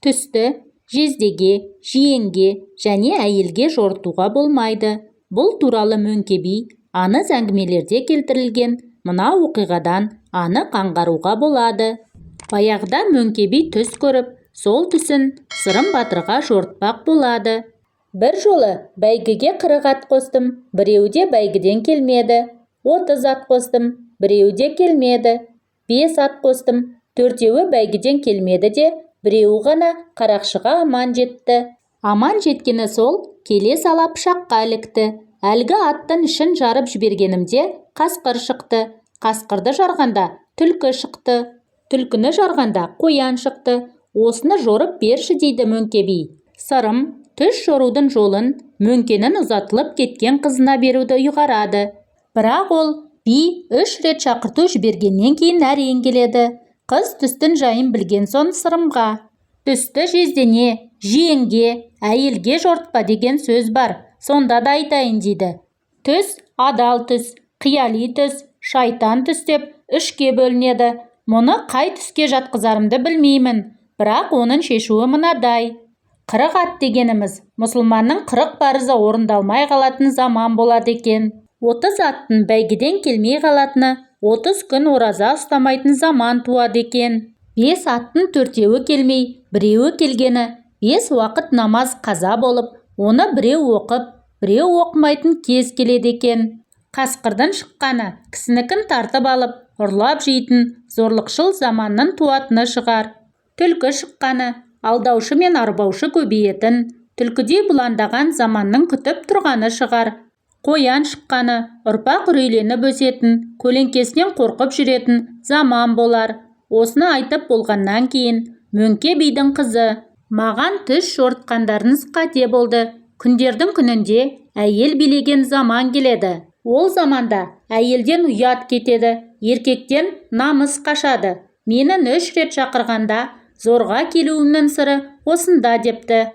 Түсті жездеге, жиенге және әйелге жорытуға болмайды. Бұл туралы Мөңке би аңыз әңгімелерде келтірілген мына оқиғадан анық аңғаруға болады. Баяғыда Мөңке би түс көріп, сол түсін Сырым батырға жорытпақ болады. Бір жолы бәйгіге 40 ат қостым, біреуі де бәйгіден келмеді. 30 ат қостым, біреуі де келмеді. Бес ат қостым, төртеуі бәйгіден келмеді де, біреуі ғана қарақшыға аман жетті. Аман жеткені сол, келе сала пышаққа ілікті. Әлгі аттың ішін жарып жібергенімде қасқыр шықты. Қасқырды жарғанда түлкі шықты. Түлкіні жарғанда қоян шықты. Осыны жорып берші, дейді Мөңке би. Сырым түс жорудың жолын Мөңкенің ұзатылып кеткен қызына беруді ұйғарады. Бірақ ол би үш рет шақырту жібергеннен кейін әрең келеді. Қыз түстің жайын білген соң Сырымға: «Түсті жездене, жиенге, әйелге жорытпа деген сөз бар, сонда да айтайын», – дейді. Түс адал түс, қияли түс, шайтан түс деп үшке бөлінеді. Мұны қай түске жатқызарымды білмеймін, бірақ оның шешуі мынадай: 40 ат дегеніміз мұсылманның 40 парызы орындалмай қалатын заман болады екен. 30 аттың бәйгеден келмей қалатыны 30 күн ораза ұстамайтын заман туады екен. Бес аттың төртеуі келмей, біреуі келгені бес уақыт намаз қаза болып, оны біреу оқып, біреу оқымайтын кез келеді екен. Қасқырдың шыққаны кісінікін тартып алып, ұрлап жейтін зорлықшыл заманның туатыны шығар. Түлкі шыққаны алдаушы мен арбаушы көбейетін, түлкідей бұландаған заманның күтіп тұрғаны шығар. Қоян шыққаны ұрпақ үрейленіп өсетін, көлеңкесінен қорқып жүретін заман болар. Осыны айтып болғаннан кейін Мөңке бидің қызы: «Маған түс жорытқандарыңыз қате болды. Күндердің күнінде әйел билеген заман келеді. Ол заманда әйелден ұят кетеді, еркектен намыс қашады. Менің үш рет шақырғанда зорға келуімнің сыры осында», – депті.